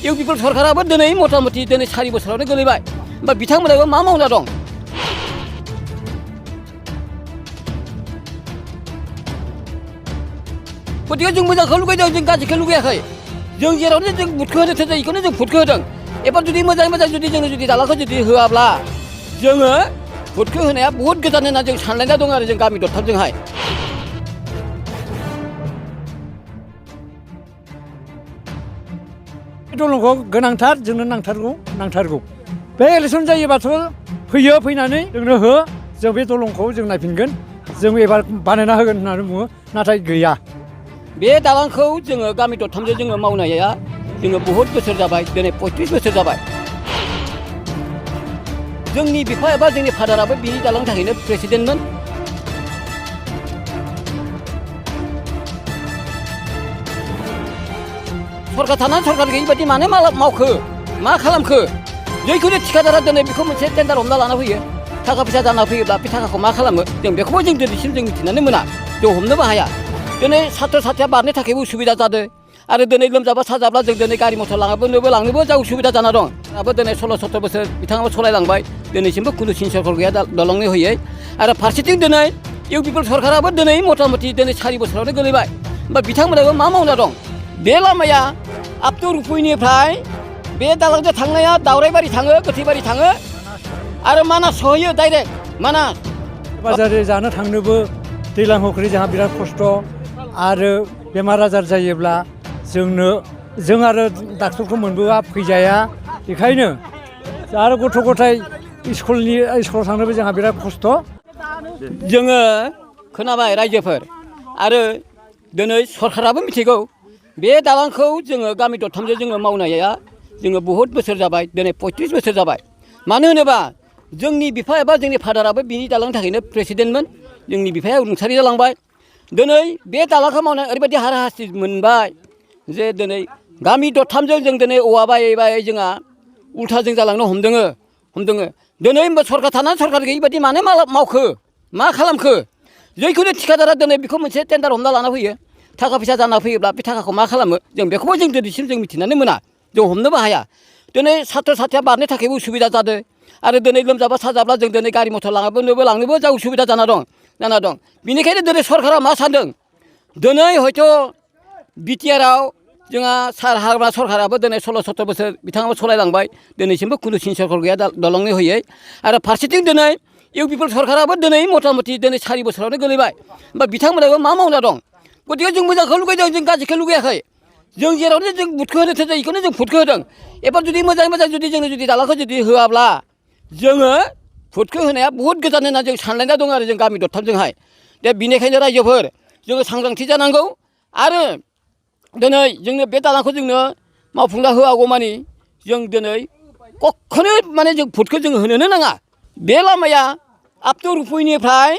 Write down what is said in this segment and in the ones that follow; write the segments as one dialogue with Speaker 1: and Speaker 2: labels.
Speaker 1: UPPL सरकाराबो दिनै मथा-मथि दिनै 4 बोसोरावनो गोलैबाय होमबा बिथांमोनाबो मा मावना दं गतिके जों मोजांखौ लुगैदों जों गाज्रिखौ लुगैयाखै जों जेरावनो जों भुटखौ होनो थोजायो बेखौनो जों भुटखौ होदों एबार जुदि मोजाङै मोजां जोंनो दालांखौ जुदि होआब्ला जोङो भुटखौ होनाया बहुद गोजान होनना जों सानलायना दं आरो जों गामि दरथामजोंहाय
Speaker 2: दलंखौ गोनांथार जोंनो नांथारगौ बे इलेक्सन जायोबाथ' फैयो फैनानै जोंनो हो जों बे दलंखौ जों नायफिनगोन जों एबार बानायना होगोन होननानै बुङो नाथाय गैया
Speaker 1: बे दालांखौ जोङो गामि दरथामजों जोङो मावनाया जोङो बहुत बोसोर जाबाय दिनै 35 बोसोर जाबाय जोंनि बिफा एबा जोंनि फादाराबो बिनि दालांनि थाखायनो प्रेसिडेन्टमोन सरकार थानानै सरकार गैयि बायदि मानो मावखो मा खालामखो जिखुनु थिखादारा दिनै बेखौ मोनसे टेन्डार हमना लाना फैयो थाखा फैसा जाना फैयोब्ला बे थाखाखौ मा खालामो जों बेखौबो जों दिनैसिम जों मिथिनानै मोना जों हमनोबो हाया दिनै सात्र साथ्रिया बारनो थाखायबो उसुबिदा जादों आरो दिनै लोमजाबा साजाब्ला जों दिनै गारि मथर लांनोबो जा उसुबिदा जाना दं दाबो दिनै 16-17 बोसोर बिथाङाबो सालायलांबाय दिनैसिमबो खुनु सिनसाफोर गैया दलंनि होयै आरो फारसेथिं दिनै इउपिपिएल सरकाराबो दिनै मथा-मथि दिनै 4 बोसोरावनो गोलैबाय होमबा बिथांमोनाबो मा मावना दं बे लामाया आपटु रुपइनिफ्राय बे दालांजों थांनाया दावराइबारि थाङो गोथैबारि थाङो आरो मानास सहैयो डाइरेक्ट मानास
Speaker 2: बाजार जानो थांनोबो दैज्लां हख्रि जोंहा बिराद खस्थ' आरो बेमार आजार जायोब्ला जों आरो डाक्टरखौ मोनबोआ फैजाया बेखायनो आरो गथ' गथाय स्कुलाव थांनोबो जोंहा बिराद खस्थ'
Speaker 1: जोङो खोनाबाय रायजोफोर आरो दिनै सरकाराबो मिथिगौ बे दालांखौ जोङो गामि दरथामजों जोङो मावनाया जोङो बहुत बोसोर जाबाय दिनै 35 बोसोर जाबाय मानो होनोबा जोंनि बिफा एबा जोंनि फादाराबो बिनि दालांनि थाखायनो प्रेसिडेन्टमोन जोंनि बिफाया रुंसारि जालांबाय दिनै बे दालांखौ मावनानै ओरैबायदि हाराहास्ति मोनबाय जे दिनै गामि दरथामजों जों दिनै औवा बायै जोंहा उल्थाजों जालांनो हमदोङो दिनै होनबा सरकार थानानै सरकार गैयि बायदि मानो मावखो मा खालामखो जिखुनु थिखादारा दिनै बेखौ मोनसे टेन्डार हमना लाना फैयो थाखा फैसा जाना फैयोब्ला बे थाखाखौ मा खालामो जों बेखौबो जों दिनैसिम जों मिथिनानै मोना जों हमनोबो हाया दिनै सात्र साथ्रिया बारनो थाखायबो उसुबिदा जादों आरो दिनै लोमजाबा साजाब्ला जों दिनै गारि मथर लांनोबो जा उसुबिदा जाना दं बेनिखायनो दिनै सरकारा मा सानदों दिनै हयथ' बिटिआरआव जोंहा सार हाग्रा सरकाराबो दिनै 16-17 बोसोर बिथाङाबो सालायलांबाय दिनैसिमबो खुनु सिनसाफोर गैया दलंनि होयै आरो फारसेथिं दिनै इउपिपिएल सरकाराबो दिनै मथा-मथि दिनै 4 बोसोरावनो गोलैबाय होमबा बिथांमोनाबो मा मावना दं गतिके जों मोजांखौ लुगैदों जों गाज्रिखौ लुगैयाखै जों जेरावनो जों भुटखौ होनो थोजायो बेखौनो जों भुटखौ होदों एबार जुदि मोजाङै मोजां जोंनो दालांखौ जुदि होआब्ला जोङो भुटखौ होनाया बहुद गोजान होनना जों सानलायना दं आरो जों गामि दरथामजोंहाय दा बेनिखायनो रायजोफोर जोङो सांग्रांथि जानांगौ आरो दिनै जोंनो बे दालांखौ जोंनो मावफुंना होआगौमानि जों दिनै कखनो माने जों भुटखौ जों होनोनो नाङा बे लामाया आपटु रुपइनिफ्राय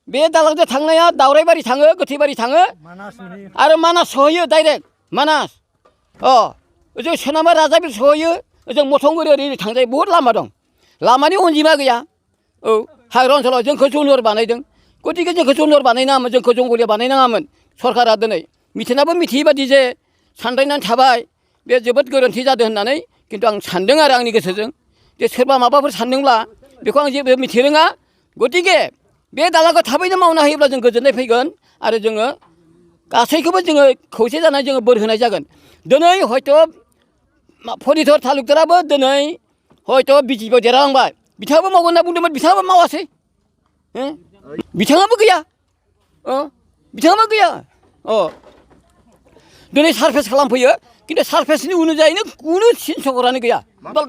Speaker 1: बे दालांजों थांनाया दावराइबारि थाङो गोथैबारि थाङो आरो मानास सहैयो डाइरेक्ट मानास ओजों सोनाबा राजाबिल सहैयो ओजों मथंगुरि ओरै थांजायो बहुद लामा दं लामानि अनजिमा गैया हाग्रा ओनसोलाव जोंखौ जनुवार बानायदों गतिके जोंखौ जनुवार बानायनाङामोन जोंखौ जंगलिया बानायनाङामोन सरकारा दिनै मिथिनाबो मिथियै बादि जे सानद्रायनानै थाबाय बे जोबोद गोरोन्थि जादों होननानै खिन्थु आं सानदों आरो आंनि गोसोजों जे सोरबा माबाफोर सानदोंब्ला बेखौ आं जेबो मिथिरोङा गतिके बे दालांखौ थाबैनो मावना होयोब्ला जों गोजोननाय फैगोन आरो जोङो गासैखौबो जोङो खौसे जानानै जोङो बोर होनाय जागोन दिनै हयथ' फरिधर तालुकदाराबो दिनै हयथ' बिजेपिआव देरहालांबाय बिथाङाबो मावगोन होनना बुंदोंमोन बिथाङाबो मावासै बिथाङाबो गैया दिनै सारभेस खालामफैयो खिन्थु सारभेसनि अनुजायैनो खुनु सिन सकरानो गैया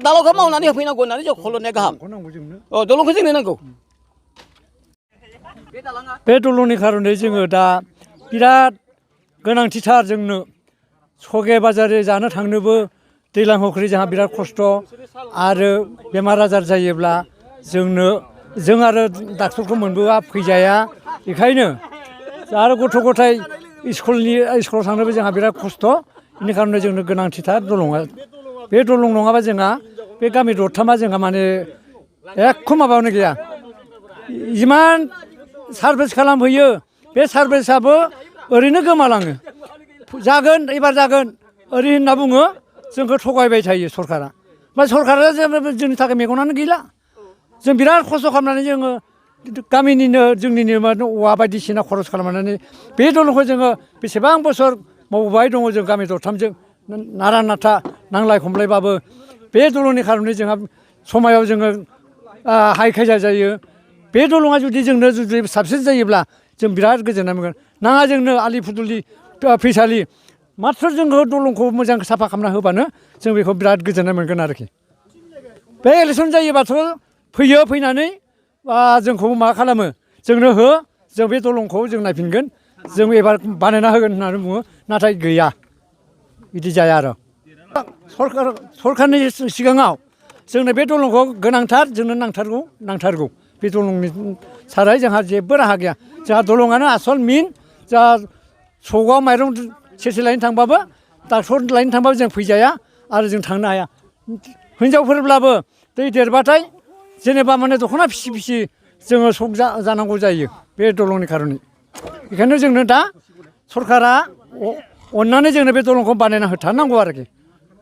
Speaker 1: दालांखौ मावनानै होफैनांगौ होननानै जों खल'नाया गाहाम दलंखौ जोंनो नांगौ
Speaker 2: बे दलंनि खार'नै जोङो दा बिराद गोनांथिथार जोंनो सगे बाजारे जानो थांनोबो दैज्लां हख्रि जोंहा बिराद खस्थ' आरो बेमार आजार जायोब्ला जों आरो डाक्टरखौ मोनबोआ फैजाया बेखायनो आरो गथ' गथाय स्कुलाव थांनोबो जोंहा बिराद खस्थ' बेनि खार'नै जोंनो गोनांथिथार दलंआ बे दलं नङाबा जोंहा बे गामि दरथामा जोंहा माने एख' माबायावनो गैया जिमान सारभेस खालामफैयो बे सारभेसाबो ओरैनो गोमालाङो जागोन एबार जागोन ओरै होनना बुङो जोंखौ थगायबाय थायो सरकारा बा सरकारा जोंनि थाखाय मेगनानो गैला जों बिराद खस्थ' खालामनानै जोङो गामिनिनो जोंनिनो औवा बायदिसिना खरस खालामनानै बे दलंखौ जोङो बेसेबां बोसोर मावबाय दङ जों गामि दरथामजों नारा नाथा नांलाय खमलायबाबो बे दलंनि खार'नै जोंहा समायाव जोङो हाय खायजा जायो बे दलङा जुदि जोंनो जुदि साबसिन जायोब्ला जों बिराद गोजोननाय मोनगोन नाङा जोंनो आलि फुदुलि फैसालि माथ्र' जोंखौ दलंखौ मोजां साफा खालामना होबानो जों बेखौ बिराद गोजोननाय मोनगोन आरोखि बे इलेकसन जायोबाथ' फैयो फैनानै जोंखौ मा खालामो जोंनो हो जों बे दलंखौ जों नायफिनगोन जों एबार बानायना होगोन होननानै बुङो नाथाय गैया बिदि जाया आरो सरकारनि सिगाङाव जोंनो बे दलंखौ गोनांथार जोंनो नांथारगौ बे दलंनि सारै जोंहा जेबो राहा गैया जोंहा दलंआनो आसल मेन जोंहा सौआव माइरं सेरसे लायनो थांबाबो डाक्टर लायनो थांबाबो जों फैजाया आरो जों थांनो हाया हिनजावफोरब्लाबो दै देरबाथाय जेनेबा माने दख'ना फिसि फिसि जोङो सक जानांगौ जायो बे दलंनि खार'नै बेखायनो जोंनो दा सरकारा अननानै जोंनो बे दलंखौ बानायना होथारनांगौ आरोखि